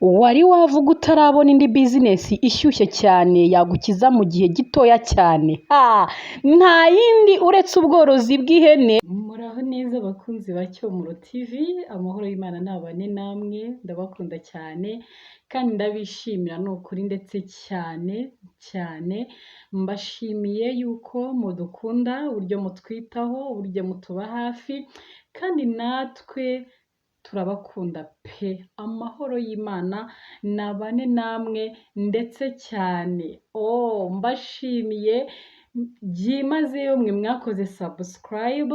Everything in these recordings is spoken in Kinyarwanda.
Wari wavuga utarabona indi business ishyushye cyane yagukiza mu gihe gitoya cyane? Ha! Nta yindi uretse ubworozi bw'ihene. Muraho neza abakunzi ba Cyomoro TV, amahoro y'Imana nabane namwe, ndabakunda cyane kandi ndabishimira ni ukuri ndetse cyane cyane, mbashimiye yuko mudukunda, uburyo mutwitaho, uburyo mutuba hafi kandi natwe turabakunda pe! Amahoro y'Imana nabane namwe ndetse cyane. Oh, mbashimiye byimazeyo mwe mwakoze subscribe,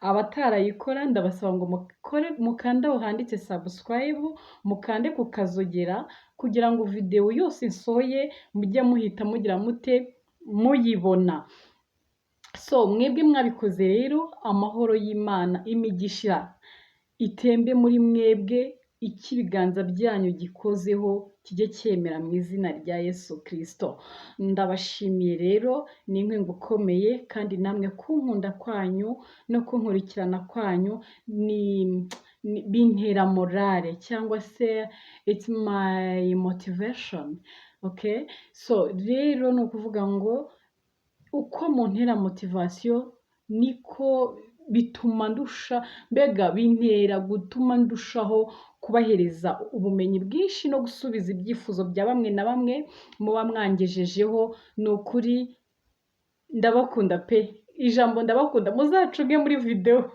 abatarayikora ndabasaba ngo mukore, mukande aho handitse subscribe, mukande ku kazogera kugira ngo videwo yose nsohoye mujye muhita mugira mute muyibona. So mwebwe mwabikoze rero, amahoro y'Imana, imigisha itembe muri mwebwe, icyo ibiganza byanyu gikozeho kijye cyemera mu izina rya Yesu Kristo. Ndabashimiye rero, ni inkunga ikomeye kandi namwe kunkunda kwanyu no kunkurikirana kwanyu ni bintera morale cyangwa se it's my motivation, okay? So rero ni ukuvuga ngo uko muntera motivation niko bituma ndusha, mbega bintera gutuma ndushaho kubahereza ubumenyi bwinshi no gusubiza ibyifuzo bya bamwe na bamwe muba mwangejejeho. Ni ukuri ndabakunda pe! Ijambo ndabakunda muzacunge muri videwo,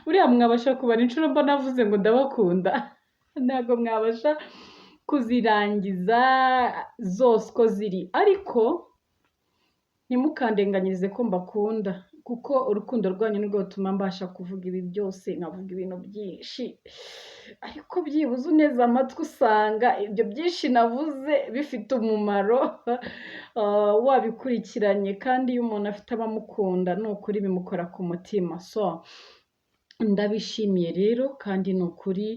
buriya mwabasha kubara inshuro mba navuze ngo ndabakunda? Ntabwo mwabasha kuzirangiza zose uko ziri, ariko ntimukandenganyirize ko mbakunda, kuko urukundo rwanyu nirwo rutuma mbasha kuvuga ibi byose, nkavuga ibintu byinshi, ariko byibuze uneze amatwi usanga ibyo byinshi navuze bifite umumaro wabikurikiranye. Kandi iyo umuntu afite abamukunda, ni ukuri bimukora ku mutima. So ndabishimiye rero, kandi ni ukuri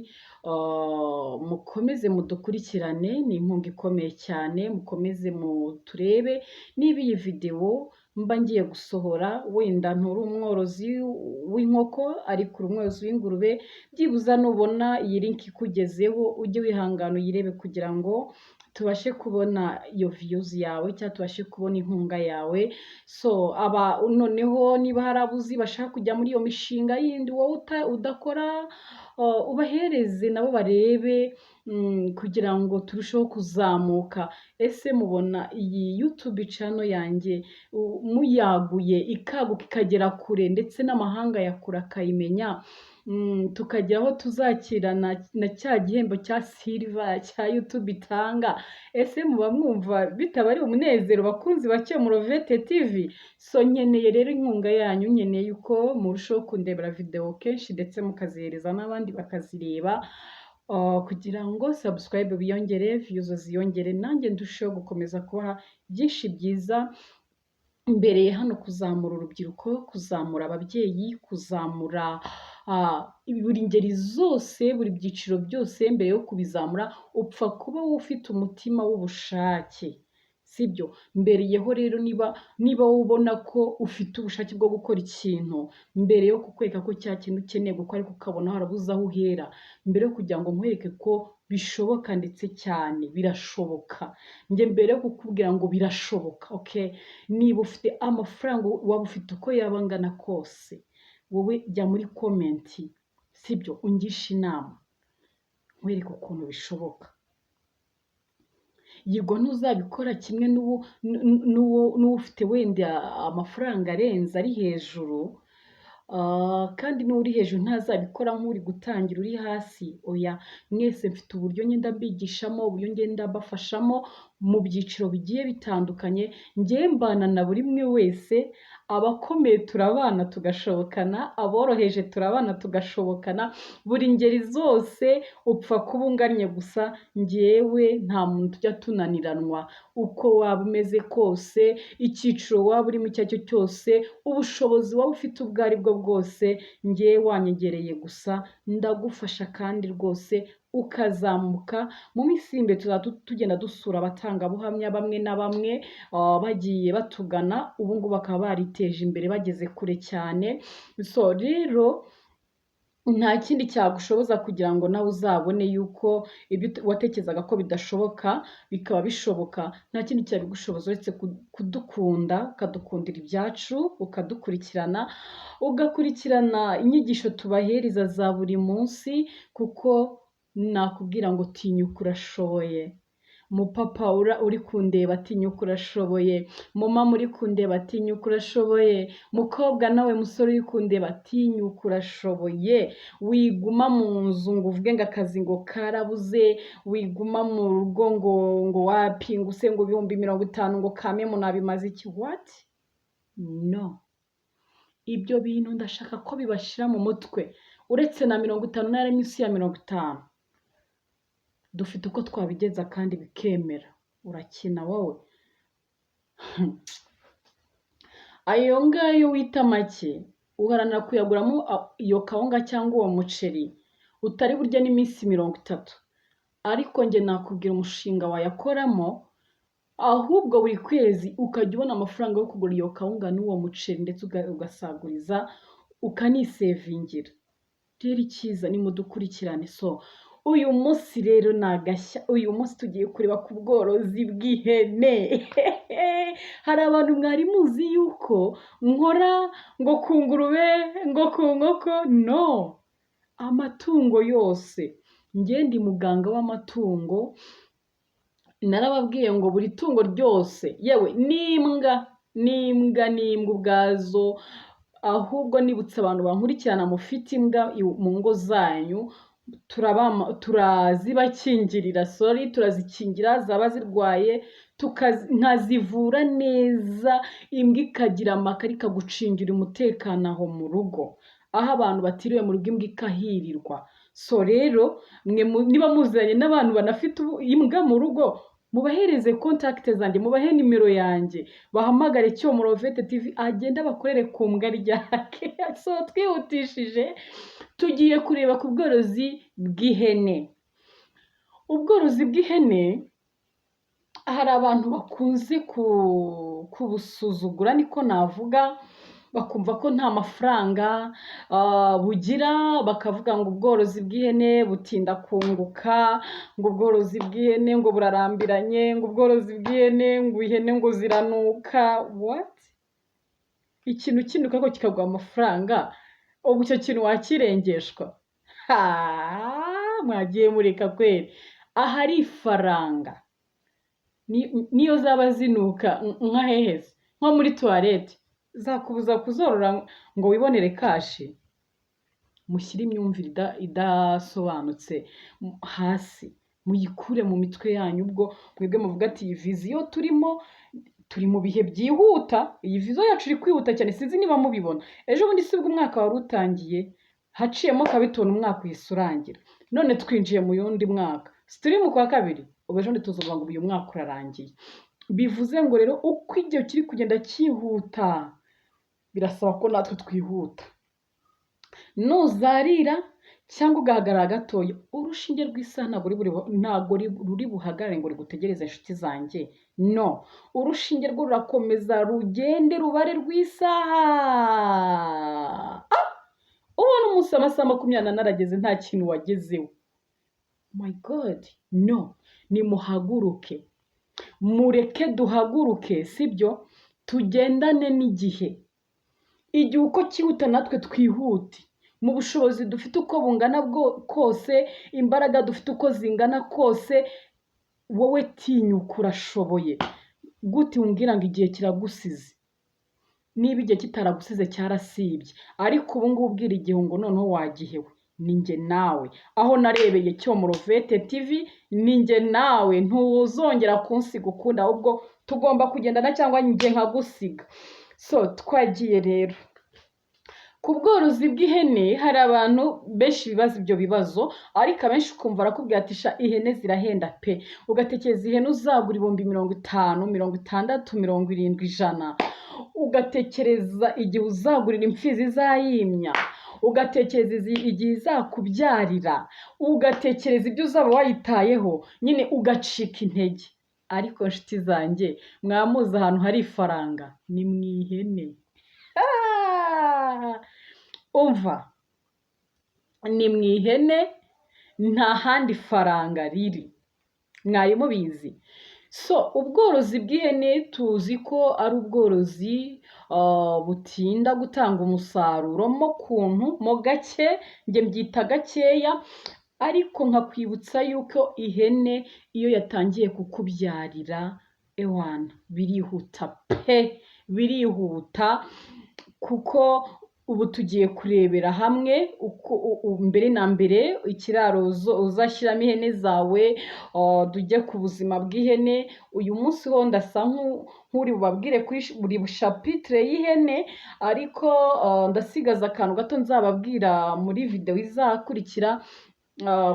mukomeze mudukurikirane, ni inkunga ikomeye cyane. Mukomeze muturebe. Niba iyi videwo mba ngiye gusohora, wenda nturi umworozi w'inkoko ariko uri umworozi w'ingurube, byibuza nubona iyi link ikugezeho ujye wihangana uyirebe kugira ngo tubashe kubona iyo views yawe cyangwa tubashe kubona inkunga yawe. So aba noneho niba hari abo uzi bashaka kujya muri iyo mishinga yindi wowe udakora, ubahereze nabo barebe kugira ngo turusheho kuzamuka. Ese mubona iyi YouTube channel yanjye muyaguye ikaguka ikagera kure, ndetse n'amahanga ya kure akayimenya, tukagera aho tuzakira na cya gihembo cya silver cya YouTube itanga? Ese muba mwumva bitaba ari umunezero, bakunzi ba Cyomoro Vete TV? So nkeneye rero inkunga yanyu, nkeneye yuko murushaho kundebera videwo kenshi ndetse mukazihereza n'abandi bakazireba, kugira ngo subscribe biyongere, views ziyongere, nanjye ndusheho gukomeza kubaha byinshi byiza. Mbereye hano kuzamura urubyiruko, kuzamura ababyeyi, kuzamura buri ngeri zose, buri byiciro byose. Mbere yo kubizamura upfa kuba wowe ufite umutima w'ubushake, sibyo? Mbereyeho rero, niba wowe ubona ko ufite ubushake bwo gukora ikintu, mbere yo kukwereka ko cya kintu ukeneye gukora ariko ukabona warabuze aho uhera, mbere yo kugira ngo nkwereke ko bishoboka ndetse cyane birashoboka, njye mbere yo kukubwira ngo birashoboka, okay, niba ufite amafaranga waba ufite uko yaba angana kose, wowe jya muri comment, sibyo, ungishe inama nkwereke ukuntu bishoboka. Yego, ntuzabikora kimwe n'uwo ufite wenda amafaranga arenze ari hejuru, kandi n'uri hejuru ntazabikora nk'uri gutangira uri hasi. Oya, mwese mfite uburyo ngenda mbigishamo, uburyo ngenda mbafashamo mu byiciro bigiye bitandukanye. Njyewe mbana na buri umwe wese: abakomeye turabana tugashobokana, aboroheje turabana tugashobokana, buri ngeri zose, upfa kuba ungannye gusa. Njyewe nta muntu tujya tunaniranwa. Uko waba umeze kose, icyiciro waba urimo icyo ari cyo cyose, ubushobozi waba ufite ubwo ari bwo bwose, njyewe wanyegereye gusa ndagufasha kandi rwose ukazamuka. Mu minsi iri imbere tuzaba tugenda dusura abatangabuhamya bamwe na bamwe bagiye batugana, ubu ngubu bakaba bariteje imbere, bageze kure cyane. So rero Nta kindi cyagushoboza kugira ngo nawe uzabone yuko ibyo watekerezaga ko bidashoboka bikaba bishoboka, nta kindi cyabigushoboza uretse kudukunda, ukadukundira ibyacu, ukadukurikirana, ugakurikirana inyigisho tubahereza za buri munsi, kuko nakubwira ngo tinyuka urashoboye. Mupapa uri kundeba, tinyuka urashoboye. Mumama uri kundeba, tinyuka urashoboye. Mukobwa nawe musore uri kundeba, tinyuka urashoboye. Wiguma mu nzu ngo uvuge ngo akazi ngo karabuze, wiguma mu rugo ngo wapi, ngo use ngo 50,000 ngo kame munabimaze iki? What? No, ibyo bintu ndashaka ko bibashira mu mutwe. Uretse na 50 n'ari munsi ya 50, dufite uko twabigenza kandi bikemera. Urakina wowe? Ayo ngayo wita make uharanira kuyaguramo iyo kawunga cyangwa uwo muceri utari burya n'iminsi 30, ariko njye nakubwira umushinga wayakoramo, ahubwo buri kwezi ukajya ubona amafaranga yo kugura iyo kawunga n'uwo muceri, ndetse ugasaguriza, ukanisevingira. Rero icyiza ni mudukurikirane. So uyu munsi rero ni agashya. Uyu munsi tugiye kureba ku bworozi bw'ihene. Hari abantu mwari muzi yuko nkora ngo ku ngurube, ngo ku nkoko. No, amatungo yose. Njye ndi muganga w'amatungo. Narababwiye ngo buri tungo ryose, yewe n'imbwa, n'imbwa, n'imbwa ubwazo. Ahubwo nibutse abantu bankurikirana mufite imbwa mu ngo zanyu, turazibakingirira, sorry, turazikingira, zaba zirwaye nkazivura neza, imbwa ikagira amakara, ikagucungira umutekano aho mu rugo, aho abantu batiriwe mu rugo, imbwa ikahirirwa. So rero mwe niba muziranye n'abantu banafite imbwa mu rugo, mubahereze contact zanjye, mubahe nimero yanjye, bahamagare Cyomurovete TV, agende bakorere ku mbwa ryake. So twihutishije, tugiye kureba ku bworozi bw'ihene. Ubworozi bw'ihene hari abantu bakunze kubusuzugura, niko navuga, bakumva ko nta mafaranga bugira, bakavuga ngo ubworozi bw'ihene butinda kunguka, ngo ubworozi bw'ihene ngo burarambiranye, ngo ubworozi bw'ihene, ngo ihene ngo ziranuka. What? Ikintu kinuka ariko kikaguha amafaranga, ubu icyo kintu wakirengeshwa? Ha, mwagiye mureka kweri. Ahari ifaranga, niyo zaba zinuka nka hehese, nko muri toilette, zakubuza kuzorora ngo wibonere cash? Mushyire imyumvire idasobanutse hasi, muyikure mu mitwe yanyu. Ubwo mwebwe muvuga ati iyi vision turimo, turi mu bihe byihuta, iyi vision yacu iri kwihuta cyane. Sinzi niba mubibona. Ejo bundi sibwo umwaka wari utangiye, haciyemo kabiri tubona umwaka uhise urangira, none twinjiye mu yundi mwaka. Si turi mu kwa kabiri? Ubu ejo bundi tuzavuga ngo uyu mwaka urarangiye. Bivuze ngo rero uko igihe kiri kugenda cyihuta, birasaba ko natwe twihuta. Nuzarira cyangwa ugahagarara gatoya, urushinge rw'isaha ntabwo ruri buhagarare ngo rigutegereze, inshuti zanjye. No, urushinge rwo rurakomeza rugende rubare rw'isaha. Ah! Ubona umunsi amasaha 24 arageze nta kintu wagezeho. My God, no! Nimuhaguruke, mureke duhaguruke, sibyo? Tugendane n'igihe. Igihe uko cyihuta natwe twihute mu bushobozi dufite uko bungana bwo kose, imbaraga dufite uko zingana kose. Wowe tinyuka, urashoboye. Gute umbwira ngo igihe kiragusize? Niba igihe kitaragusize, cyarasibye. Ariko ubu ngubu ubwira igihe ngo noneho wagihewe. Ni njye nawe, aho narebeye Cyomurovete TV, ni njye nawe. Ntuzongera kunsiga ukundi, ahubwo tugomba kugendana cyangwa njye nkagusiga. So twagiye rero ku bworozi bw'ihene. Hari abantu benshi bibaza ibyo bibazo, ariko abenshi ukumva arakubwira ati sha, ihene zirahenda pe. Ugatekereza ihene uzagura 50,000, 60,000, 70,000, 100,000, ugatekereza igihe uzagurira imfizi izayimya, ugatekereza igihe izakubyarira, ugatekereza ibyo uzaba wayitayeho nyine, ugacika intege. Ariko nshuti zanjye, mwamuzi ahantu hari ifaranga ni mu ihene. Ah! Umva, Ni mu ihene, nta handi faranga riri. Mwari mubizi? So ubworozi bw'ihene tuzi ko ari ubworozi butinda gutanga umusaruro mo kuntu mo gake, njye mbyita gakeya, ariko nkakwibutsa yuko ihene iyo yatangiye kukubyarira, ewana, birihuta pe, birihuta, kuko ubu tugiye kurebera hamwe uko mbere na mbere ikiraro uzashyiramo ihene zawe, tujye ku buzima bw'ihene. Uyu munsi ho ndasa nk'uri bubabwire kuri buri chapitre y'ihene, ariko ndasigaza akantu gato nzababwira muri videwo izakurikira,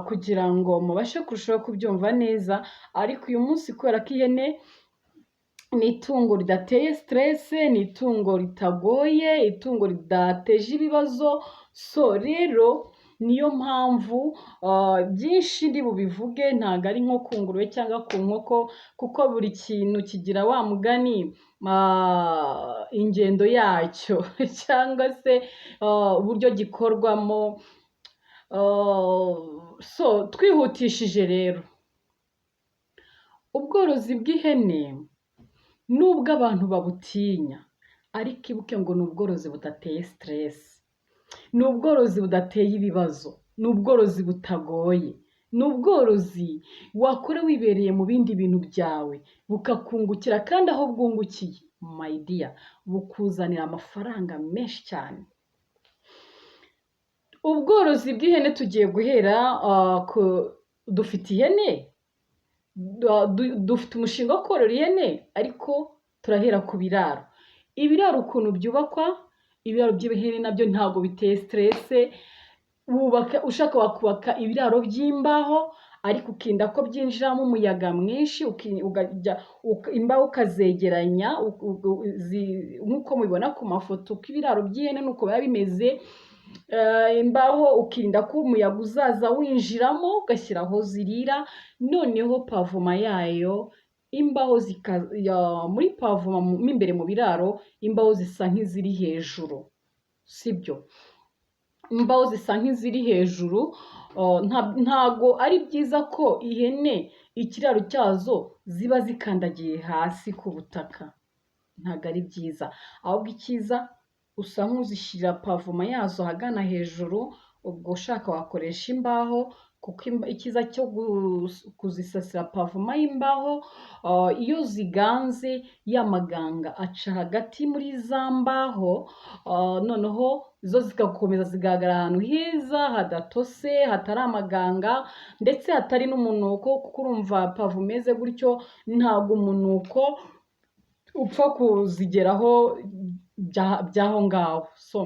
kugira ngo mubashe kurushaho kubyumva neza. Ariko uyu munsi, kubera ko ihene ni itungo ridateye stress, ni itungo ritagoye, itungo ridateje ibibazo, so rero niyo mpamvu byinshi ndi bubivuge, ntabwo ari nko ku ngurube cyangwa ku nkoko, kuko buri kintu kigira, wa mugani, ingendo yacyo cyangwa se uburyo gikorwamo. So twihutishije rero, ubworozi bw'ihene, nubwo abantu babutinya, ariko ibuke ngo ni ubworozi budateye stress, ni ubworozi budateye ibibazo, ni ubworozi butagoye, ni ubworozi wakora wibereye mu bindi bintu byawe, bukakungukira. Kandi aho bwungukiye, my dear, bukuzanira amafaranga menshi cyane. Ubworozi bw'ihene tugiye guhera ku dufite ihene, dufite umushinga wo korora ihene, ariko turahera ku biraro. Ibiraro ukuntu byubakwa: ibiraro by'ihene nabyo ntabwo biteye stress. Wubaka, ushaka wakubaka ibiraro by'imbaho, ariko ukirinda ko byinjiramo umuyaga mwinshi, ukajya imbaho ukazegeranya nk'uko mubibona ku mafoto, uko ibiraro by'ihene nuko biba bimeze. Imbaho ukirinda ko umuyaga uzaza winjiramo, ugashyira aho zirira, noneho pavement yayo, imbaho muri pavement mo imbere mu biraro, imbaho zisa nk'iziri hejuru, sibyo? Imbaho zisa nk'iziri hejuru. Ntago ari byiza ko ihene ikiraro cyazo ziba zikandagiye hasi ku butaka, ntago ari byiza. Ahubwo icyiza, usa nk'uzishyirira pavement yazo ahagana hejuru. Ubwo ushaka wakoresha imbaho, kuko icyiza cyo kuzisasira pavement y'imbaho, iyo ziganze, ya maganga aca hagati muri za mbaho, noneho zo zigakomeza zigahagarara ahantu heza hadatose, hatari amaganga, ndetse hatari n'umunuko, kuko urumva pavement imeze gutyo ntabwo umunuko upfa kuzigeraho by'aho ngaho. So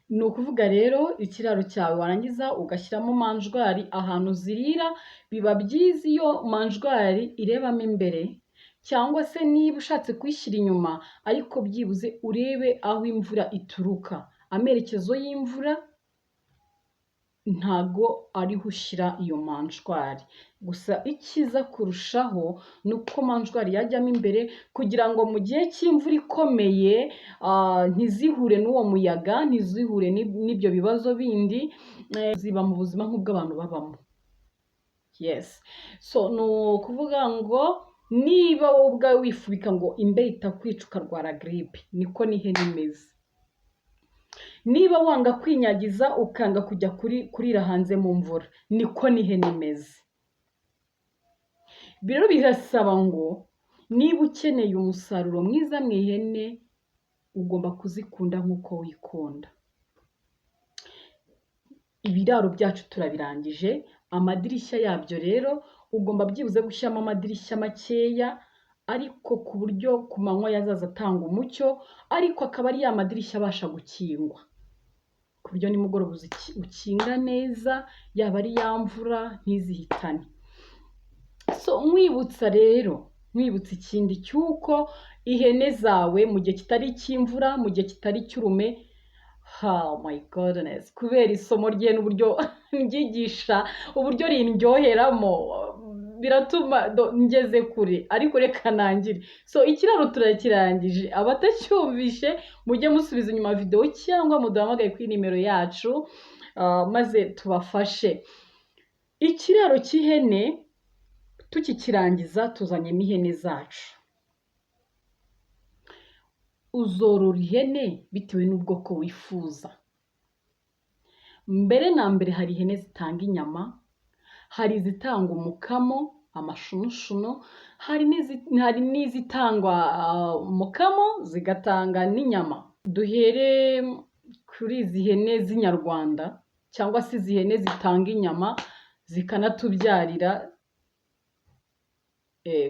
ni ukuvuga rero, ikiraro cyawe warangiza ugashyiramo mangeoire ahantu zirira. Biba byiza iyo mangeoire irebamo imbere, cyangwa se niba ushatse kuyishyira inyuma, ariko byibuze urebe aho imvura ituruka, amerekezo y'imvura ntago ariho ushyira iyo mangeoire. Gusa icyiza kurushaho ni uko mangeoire yajyamo imbere, kugira ngo mu gihe cy'imvura ikomeye ntizihure n'uwo muyaga, ntizihure n'ibyo bibazo bindi. Ziba mu buzima nk'ubw'abantu babamo. Yes, so ni ukuvuga ngo niba wowe ubwawe wifubika ngo imbeho itakwica ukarwara giripe, niko n'ihene imeze. Niba wanga kwinyagiza, ukanga kujya kurira hanze mu mvura, niko n'ihene imeze. Rero birasaba ngo niba ukeneye umusaruro mwiza mu ihene, ugomba kuzikunda nk'uko wikunda. Ibiraro byacu turabirangije. Amadirishya yabyo rero, ugomba byibuze gushyiramo amadirishya makeya, ariko ku buryo ku manywa yazaza atanga umucyo, ariko akaba ari ya madirishya abasha gukingwa, ku buryo nimugoroba ukinga neza, yaba ari ya mvura ntizihitane. So nkwibutsa rero, nkwibutsa ikindi cy'uko ihene zawe mu gihe kitari icy'imvura, mu gihe kitari icy'urume, oh my goodness, kubera isomo rye n'uburyo ndyigisha, uburyo rindyoheramo, biratuma ngeze kure, ariko reka nangire. So ikiraro turakirangije. Abatacyumvishe mujye musubiza inyuma videwo cyangwa muduhamagaye kuri nimero yacu. maze tubafashe. Ikiraro cy'ihene tukikirangiza tuzanyemo ihene zacu. Uzorora ihene bitewe n'ubwoko wifuza. Mbere na mbere hari ihene zitanga inyama, hari izitanga umukamo, amashunushunu, hari n'izitangwa umukamo zigatanga n'inyama. Duhere kuri izi hene z'inyarwanda cyangwa se izi hene zitanga inyama zikanatubyarira,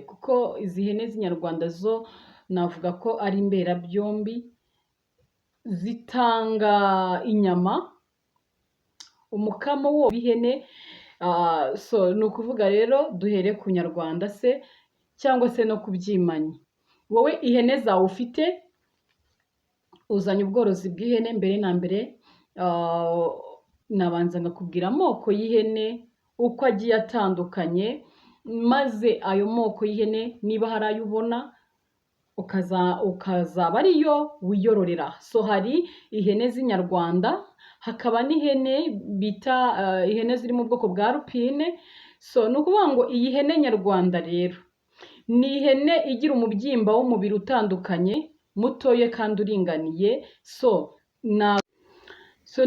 kuko izi hene z'inyarwanda zo navuga ko ari imberabyombi, zitanga inyama, umukamo wo w'ihene. So ni ukuvuga rero duhere ku nyarwanda se cyangwa se no ku byimanyi. Wowe ihene zawe ufite, uzanye ubworozi bw'ihene, mbere na mbere nabanza nkakubwira amoko y'ihene uko agiye atandukanye, maze ayo moko y'ihene niba hari ayo ubona ukazaba ariyo wiyororera. So hari ihene z'inyarwanda, hakaba n'ihene bita ihene ziri mu bwoko bwa alpine. So ni ukuvuga ngo iyi hene nyarwanda rero ni ihene igira umubyimba w'umubiri utandukanye, mutoya kandi uringaniye. So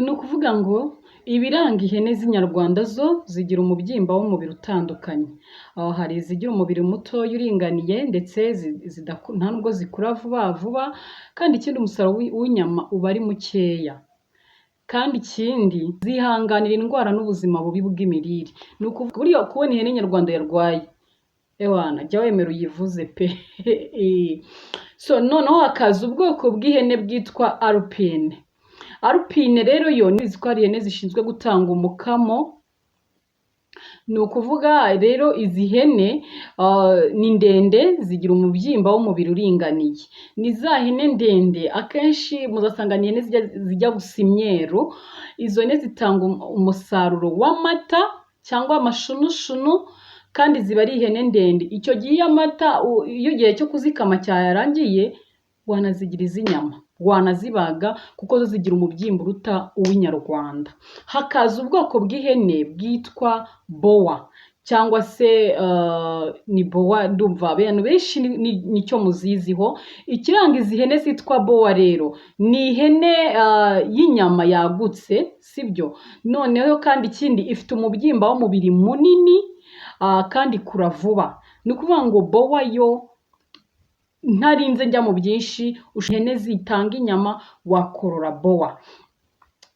ni ukuvuga ngo ibiranga ihene z'inyarwanda zo zigira umubyimba w'umubiri utandukanye. Aho hari izigira umubiri mutoya uringaniye, ndetse nta nubwo zikura vuba vuba, kandi ikindi umusaruro w'inyama uba ari mukeya. Kandi ikindi zihanganira indwara n'ubuzima bubi bw'imirire. Ni ukuvuga buriya kubona ihene nyarwanda yarwaye, ewana jya wemera uyivuze pe. So noneho hakaza ubwoko bw'ihene bwitwa alpine. Alpine rero yo ni ko ari ihene zishinzwe gutanga umukamo. Ni ukuvuga rero izi hene ni ndende, zigira umubyimba w'umubiri uringaniye. Ni za hene ndende akenshi muzasanga ni ihene zijya gusa imyeru. Izo hene zitanga umusaruro w'amata cyangwa amashunushunu, kandi ziba ari ihene ndende. Icyo gihe iyo amata, iyo igihe cyo kuzikama cyarangiye, wanazigira iz'inyama, wanazibaga, kuko zo zigira umubyimba uruta uw'inyarwanda. Hakaza ubwoko bw'ihene bwitwa bowa cyangwa se ni bowa, ndumva abantu benshi nicyo muziziho. Ikiranga izi hene zitwa bowa rero ni ihene y'inyama yagutse, sibyo? Noneho kandi ikindi ifite umubyimba w'umubiri munini, kandi ikura vuba. Ni ukuvuga ngo bowa yo ntarinze njya mu byinshi, ihene zitanga inyama wakorora bowa.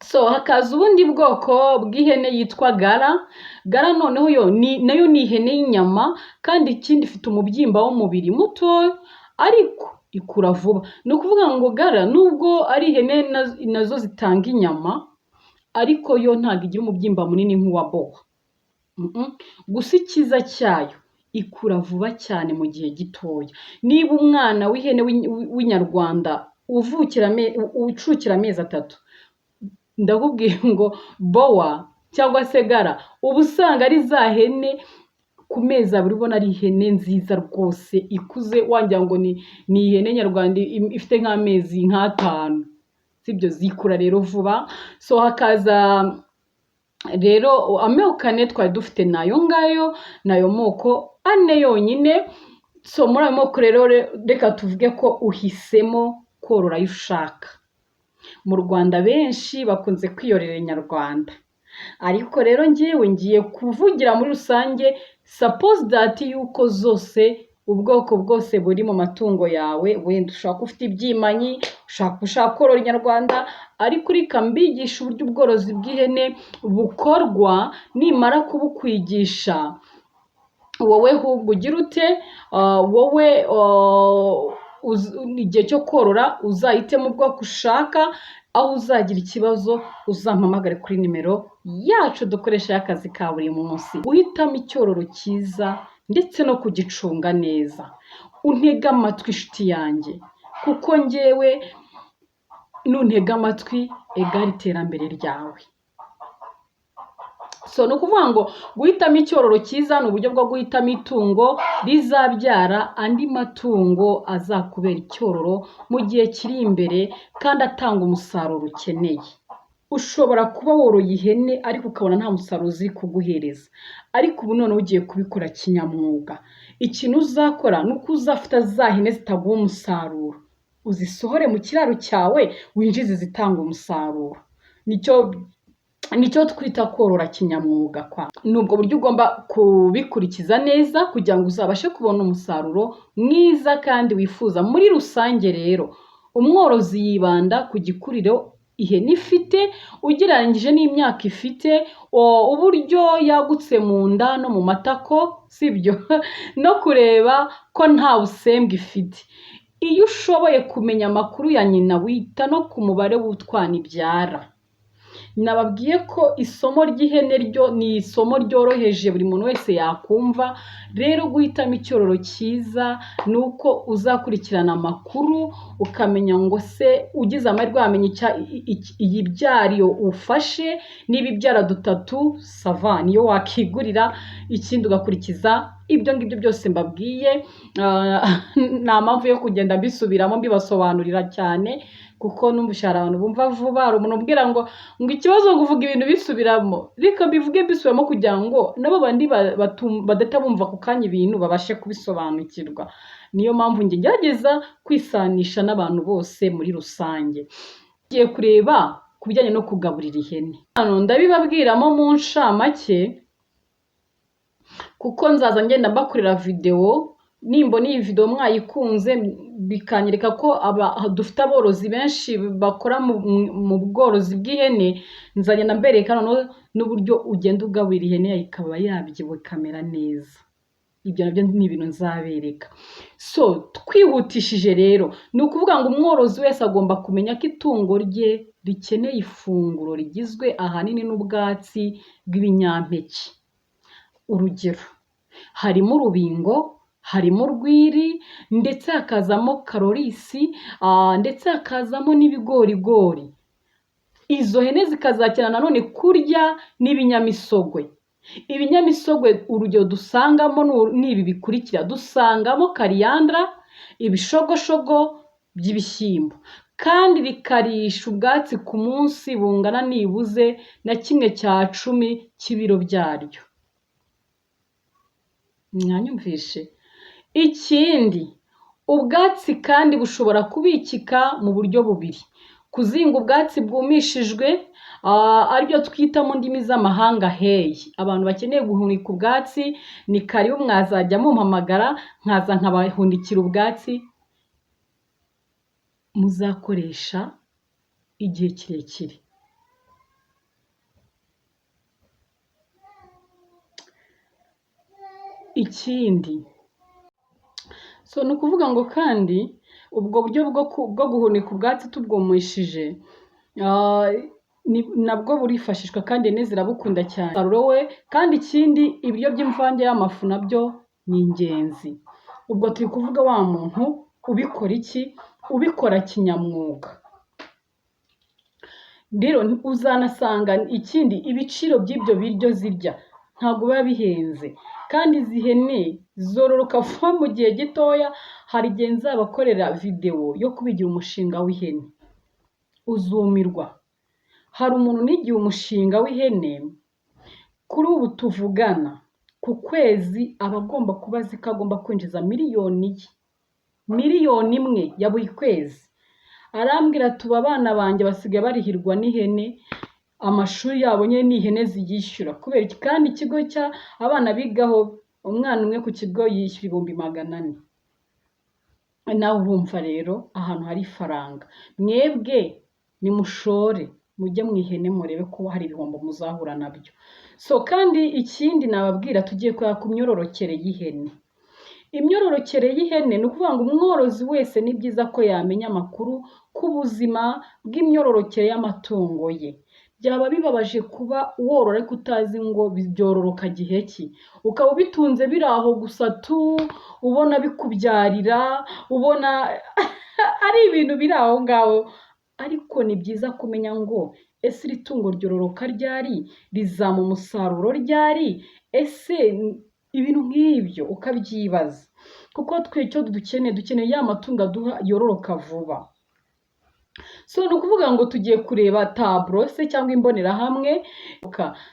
So hakaza ubundi bwoko bw'ihene yitwa gala. Gala noneho yo nayo ni ihene y'inyama, kandi ikindi ifite umubyimba w'umubiri muto ariko ikura vuba. Ni ukuvuga ngo gala nubwo ari ihene nazo zitanga inyama, ariko yo ntabwo igira umubyimba munini nk'uwa bowa. Gusa icyiza cyayo ikura vuba cyane mu gihe gitoya. Niba umwana w'ihene w'inyarwanda ucukira amezi 3, ndakubwiye ngo bowa cyangwa se gala uba usanga ari za hene ku mezi 2 ubona ari ihene nziza rwose ikuze, wagira ngo ni ihene nyarwanda ifite nk'amezi nk'atanu, sibyo? Zikura rero vuba. So hakaza rero amoko ane twari dufite, nayo ngayo, nayo moko ane yonyine. So muri ayo moko rero reka tuvuge ko uhisemo korora ayo ushaka. Mu Rwanda benshi bakunze kwiyorera inyarwanda, ariko rero ngewe ngiye kuvugira muri rusange, suppose that yuko zose ubwoko bwose buri mu matungo yawe. Wenda ushobora kuba ufite ibyimanyi, ushaka korora inyarwanda, ariko reka mbigisha uburyo ubworozi bw'ihene bukorwa. Nimara kubukwigisha, wowe ahubwo ugira ute? Wowe igihe cyo korora uzahitemo ubwoko ushaka. Aho uzagira ikibazo uzampamagare kuri nimero yacu dukoresha y'akazi ka buri munsi. Guhitamo icyororo cyiza ndetse no kugicunga neza. Untege amatwi inshuti yanjye, kuko ngewe nuntega amatwi egare iterambere ryawe. So ni ukuvuga ngo guhitamo icyororo cyiza ni uburyo bwo guhitamo itungo rizabyara andi matungo azakubera icyororo mu gihe kiri imbere kandi atanga umusaruro ukeneye. Ushobora kuba woroye ihene ariko ukabona nta musaruro ziri kuguhereza, ariko ubu noneho ugiye kubikora kinyamwuga. Ikintu uzakora ni uko uzafata za hene zitaguha umusaruro, uzisohore mu kiraro cyawe winjize izitanga umusaruro. Nicyo twita korora kinyamwuga. Ni ubwo buryo ugomba kubikurikiza neza kugira ngo uzabashe kubona umusaruro mwiza kandi wifuza. Muri rusange rero, umworozi yibanda ku gikuriro ihene ifite ugereranyije n'imyaka ifite, uburyo yagutse mu nda no mu matako, sibyo, no kureba ko nta busembwa ifite. Iyo ushoboye kumenya amakuru ya nyina, wita no ku mubare w'utwana ibyara. Nababwiye ko isomo ry'ihene ryo ni isomo ryoroheje buri muntu wese yakumva. Rero guhitamo icyororo cyiza ni uko uzakurikirana amakuru, ukamenya ngo se ugize amahirwe wamenya iyibyariyo ufashe, niba ibyara dutatu ça va, niyo wakigurira. Ikindi ugakurikiza ibyo ngibyo byose mbabwiye. Nta mpamvu yo kugenda mbisubiramo mbibasobanurira cyane, kuko numvise hari abantu bumva vuba. Hari umuntu umbwira ngo ikibazo ngo uvuga ibintu bisubiramo. Reka mbivuge mbisubiramo kugira ngo nabo bandi badahita bumva ako kanya ibintu babashe kubisobanukirwa. Niyo mpamvu njye ngerageza kwisanisha n'abantu bose muri rusange. Tugiye kureba ku bijyanye no kugaburira ihene. Hano ndabibabwiramo mu ncamake, kuko nzaza ngenda mbakorera videwo. Nimbona iyi videwo mwayikunze, bikanyereka ko dufite aborozi benshi bakora mu bworozi bw'ihene, nzagenda mbereka noneho n'uburyo ugenda ugaburira ihene yawe ikaba yabyibuha ikamera neza. Ibyo nabyo ni ibintu nzabereka. So twihutishije rero, ni ukuvuga ngo umworozi wese agomba kumenya ko itungo rye rikeneye ifunguro rigizwe ahanini n'ubwatsi bw'ibinyampeke. Urugero harimo urubingo, harimo urwiri, ndetse hakazamo karorisi, ndetse hakazamo n'ibigorigori. Izo hene zikazakina nanone kurya n'ibinyamisogwe. Ibinyamisogwe urugero dusangamo ni ibi bikurikira: dusangamo kariyandara, ibishogoshogo by'ibishyimbo, kandi rikarisha ubwatsi ku munsi bungana nibuze na 1/10 cy'ibiro byaryo. Mwanyumvishe? Ikindi, ubwatsi kandi bushobora kubikika mu buryo bubiri: kuzinga ubwatsi bwumishijwe, aribyo twita mu ndimi z'amahanga hay. Abantu bakeneye guhunika ubwatsi ni karibu, mwazajya mumpamagara nkaza nkabahunikira ubwatsi muzakoresha igihe kirekire. Ikindi, so ni ukuvuga ngo kandi ubwo buryo bwo guhunika ubwatsi tubwumishije, nabwo burifashishwa kandi ihene zirabukunda cyane. Umusaruro we kandi ikindi, ibiryo by'imvange y'amafu nabyo ni ingenzi. Ubwo turi kuvuga wa muntu ubikora iki? Ubikora kinyamwuga. Rero uzanasanga ikindi, ibiciro by'ibyo biryo zirya ntabwo biba bihenze, kandi izi hene zororoka vuba mu gihe gitoya. Hari igihe nzabakorera videwo yo kubigira umushinga w'ihene, uzumirwa. Hari umuntu nigiye umushinga w'ihene, kuri ubu tuvugana ku kwezi aba agomba kuba azi ko agomba kwinjiza miliyoni ye, 1 miliyoni ya buri kwezi. Arambwira ati ubu abana banjye basigaye barihirwa n'ihene, amashuri yabo nyine ni ihene ziyishyura. Kubera iki? Kandi ikigo cya abana bigaho, umwana umwe ku kigo yishyura 400,000. Nawe urumva rero ahantu hari ifaranga. Mwebwe nimushore mujye mu ihene murebe ko hari ibihombo muzahura nabyo. So kandi ikindi nababwira, tugiye kureba ku myororokere y'ihene. Imyororokere y'ihene ni ukuvuga ngo umworozi wese ni byiza ko yamenya amakuru ku buzima bw'imyororokere y'amatungo ye. Byaba bibabaje kuba worora ariko utazi ngo byororoka gihe ki, ukaba ubitunze biri aho gusa tu, ubona bikubyarira, ubona ari ibintu biri aho ngaho. Ariko ni byiza kumenya ngo ese iri tungo ryororoka ryari, rizampa umusaruro ryari, ese ibintu nk'ibyo ukabyibaza. Kuko twe icyo dukeneye, dukeneye ya matungo aduha yororoka vuba. So ni ukuvuga ngo tugiye kureba tableau se cyangwa imbonerahamwe.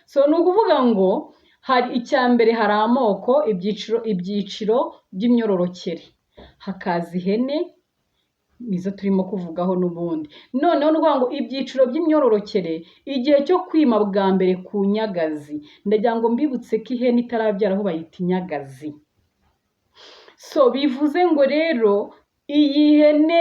So ni ukuvuga ngo hari icya mbere, hari amoko, ibyiciro by'imyororokere, hakaza ihene, nizo turimo kuvugaho n'ubundi. Noneho ni ukuvuga ngo ibyiciro by'imyororokere, igihe cyo kwima bwa mbere ku nyagazi. Ndagira ngo mbibutse ko ihene itarabyara aho bayita inyagazi. So bivuze ngo rero iyi hene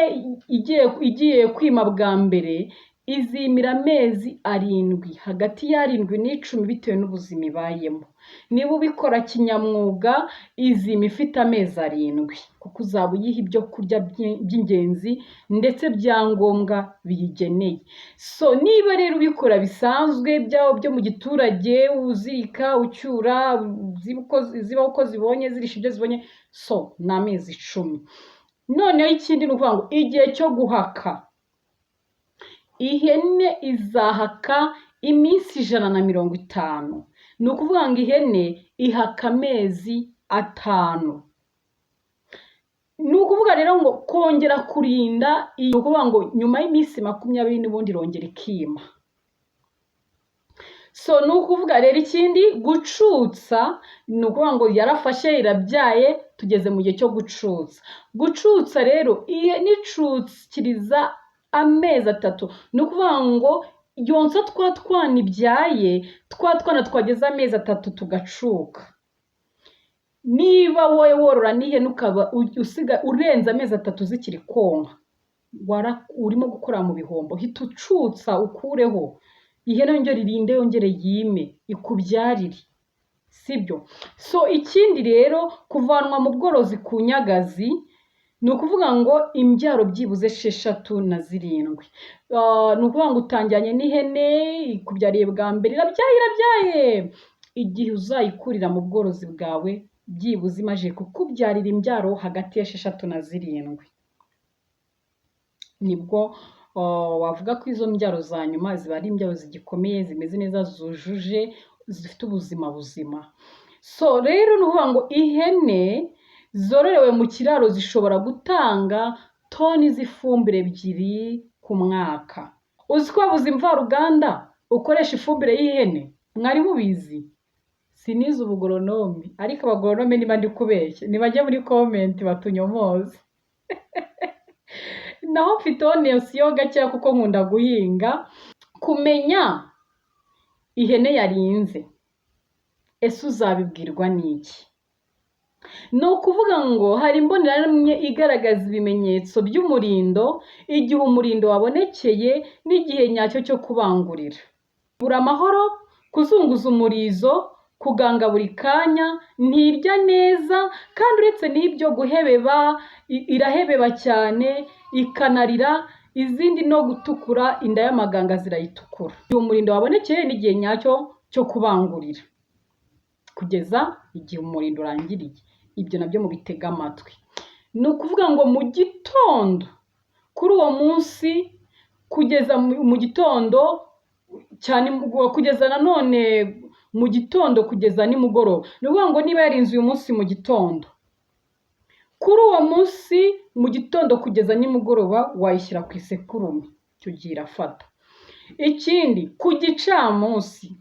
igiye kwima bwa mbere izimira amezi 7, hagati ya 7 na 10 bitewe n'ubuzima ibayemo. Niba ubikora kinyamwuga, izima ifite amezi 7, kuko uzaba uyiha ibyo kurya by'ingenzi ndetse bya ngombwa biyigeneye. So niba rero ubikora bisanzwe byaba byo mu giturage, uzirika, ucyura, ziba uko zibonye, zirisha ibyo zibonye, so ni amezi 10. Noneho ikindi ni ukuvuga ngo igihe cyo guhaka, ihene izahaka iminsi 150. Ni ukuvuga ngo ihene ihaka amezi 5. Ni ukuvuga rero ngo kongera kurinda, ni ukuvuga ngo nyuma y'iminsi 20 n'ubundi irongera ikima. So ni ukuvuga rero ikindi, gucutsa, ni ukuvuga ngo yarafashe, irabyaye, tugeze mu gihe cyo gucutsa. Gucutsa rero, ihene icukiriza amezi 3. Ni ukuvuga ngo yonsa twa twana ibyaye, twa twana twageze amezi 3 tugacuka. Niba wowe worora n'ihene ukaba usiga urenze amezi 3 zikiri konka, urimo gukora mu bihombo. Hita ucutsa, ukureho ihene, yongere irinde, yongere yime, ikubyarire, sibyo? So ikindi rero, kuvanwa mu bworozi ku nyagazi, ni ukuvuga ngo imbyaro byibuze 6 na 7. Ni ukuvuga ngo utangiranye n'ihene ikubyariye bwa mbere, irabyaye, irabyaye, igihe uzayikurira mu bworozi bwawe byibuze imaze kukubyarira imbyaro hagati ya 6 na 7, nibwo wavuga ko izo mbyaro za nyuma ziba ari imbyaro zigikomeye, zimeze neza, zujuje, zifite ubuzima buzima. So rero ni ukuvuga ngo ihene zororewe mu kiraro zishobora gutanga toni z'ifumbire 2 ku mwaka. Uzi ko wabuze imvaruganda ukoresha ifumbire y'ihene? Mwari mubizi? Sinize ubugoronome, ariko abagoronome niba ndi kubeshya nibajye muri comment batunyomoze. Naho mfite notion gakeya kuko nkunda guhinga. Kumenya ihene yarinze, ese uzabibwirwa n'iki? Ni ukuvuga ngo hari imbonerahamwe igaragaza ibimenyetso by'umurindo, igihe umurindo wabonekeye n'igihe nyacyo cyo kubangurira. Bura amahoro, kuzunguza umurizo, kuganga buri kanya, ntirya neza, kandi uretse n'ibyo guhebeba, irahebeba cyane, ikanarira, izindi no gutukura, inda y'amaganga zirayitukura. Igihe umurindo wabonekeye n'igihe nyacyo cyo kubangurira, kugeza igihe umurindo urangiriye. Ibyo nabyo mubitege amatwi. Ni ukuvuga ngo mu gitondo kuri uwo munsi kugeza mu gitondo cyane, kugeza nanone mu gitondo kugeza nimugoroba. Ni ukuvuga ngo niba yarinze uyu munsi mu gitondo, kuri uwo munsi mu gitondo kugeza nimugoroba wayishyira ku isekurume, icyo gihe irafata. Ikindi, ku gicamunsi,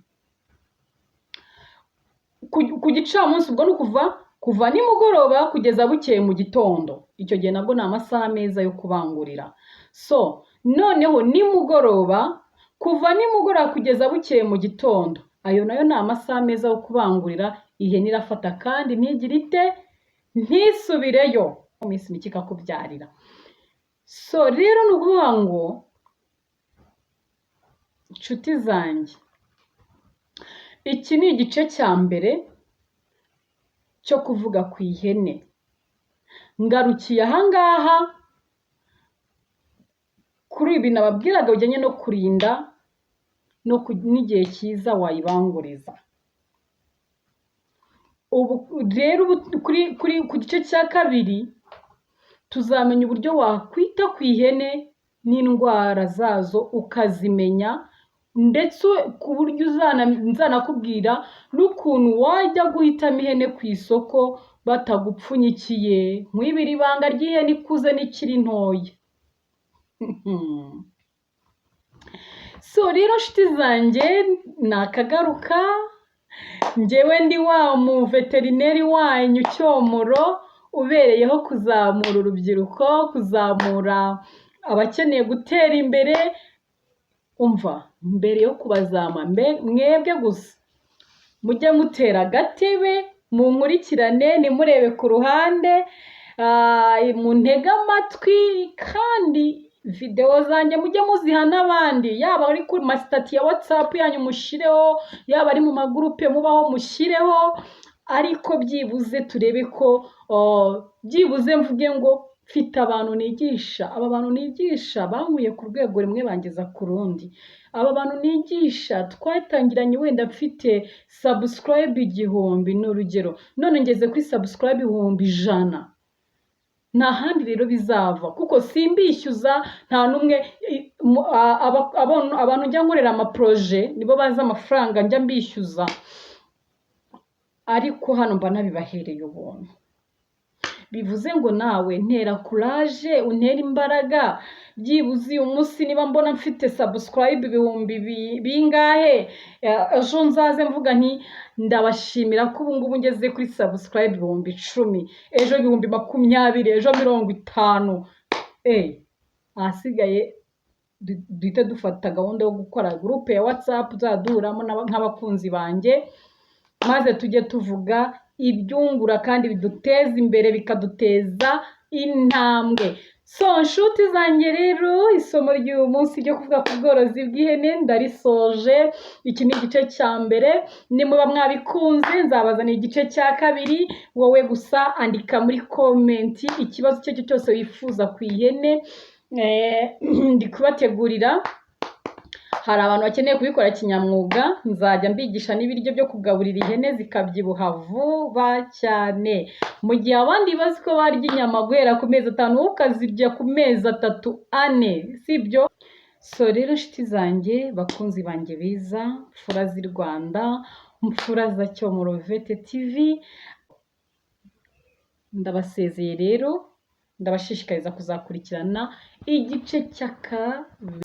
ku gicamunsi ubwo ni ukuva kuva nimugoroba kugeza bukeye mu gitondo, icyo gihe nabwo ni amasaha meza yo kubangurira. So noneho nimugoroba, kuva nimugoroba kugeza bukeye mu gitondo, ayo nayo ni amasaha meza yo kubangurira. Ihene irafata kandi ntigire ite? Ntisubireyo, mu minsi mike ikakubyarira. So rero ni ukuvuga ngo inshuti zanjye, iki ni igice cya mbere cyo kuvuga ku ihene. Ngarukiye ahangaha kuri ibi nababwiraga bijyanye no kurinda n'igihe cyiza wayibanguriza. Ubu rero kuri ku gice cya kabiri tuzamenya uburyo wakwita ku ihene n'indwara zazo ukazimenya, ndetse ku buryo nzanakubwira n'ukuntu wajya guhitamo ihene ku isoko batagupfunyikiye, nkwibire ibanga ry'ihene ikuze n'ikiri ntoya. So rero nshuti zanjye, nakagaruka. Njyewe ndi wa mu veterineri wanyu Cyomoro, ubereyeho kuzamura urubyiruko, kuzamura abakeneye gutera imbere. Umva, mbere yo kubazamura, mwebwe gusa mujye mutera agatebe munkurikirane, ntimurebe ku ruhande, muntege amatwi, kandi videwo zanjye mujye muziha n'abandi, yaba ari ku ma status ya WhatsApp yanyu mushireho, yaba ari mu ma groupe mubaho mushyireho, ariko byibuze turebe ko byibuze mvuge ngo mfite abantu nigisha. Aba bantu nigisha bankuye ku rwego rumwe bangeza ku rundi. Aba bantu nigisha twatangiranye wenda mfite subscribe 1000, ni urugero, none ngeze kuri subscribe 100,000. Nta handi rero bizava, kuko simbishyuza nta n'umwe. Abantu njya nkorera ama projets nibo bazi amafaranga njya mbishyuza, ariko hano mba nabibahereye ubuntu. Bivuze ngo nawe ntera courage, untere imbaraga. Byibuze uyu munsi niba mbona mfite subscribe ibihumbi bingahe, ejo nzaze mvuga nti ndabashimira ko ubu ngubu ngeze kuri subscribe 10,000, ejo 20,000, ejo 50. Ahasigaye duhite dufata gahunda yo gukora groupe ya WhatsApp tuzajya duhuramo nk'abakunzi banjye, maze tujye tuvuga ibyungura kandi biduteza imbere, bikaduteza intambwe. So nshuti zanjye rero, isomo ry'uyu munsi ryo kuvuga ku bworozi bw'ihene ndarisoje. Iki ni igice cya mbere. Nimuba mwabikunze nzabazanira igice cya kabiri. Wowe gusa andika muri comment ikibazo icyo ari cyo cyose wifuza ku ihene. Ndi kubategurira, hari abantu bakeneye kubikora kinyamwuga, nzajya mbigisha n'ibiryo byo kugaburira ihene zikabyibuha vuba cyane. Mu gihe abandi bazi ko barya inyama guhera ku mezi 5, wowe ukazirya ku mezi 3, 4, sibyo? So rero nshuti zanjye, bakunzi banjye beza, mfura z'i Rwanda, mfura za Cyomoro Vet TV, ndabasezeye rero, ndabashishikariza kuzakurikirana igice cya kabiri.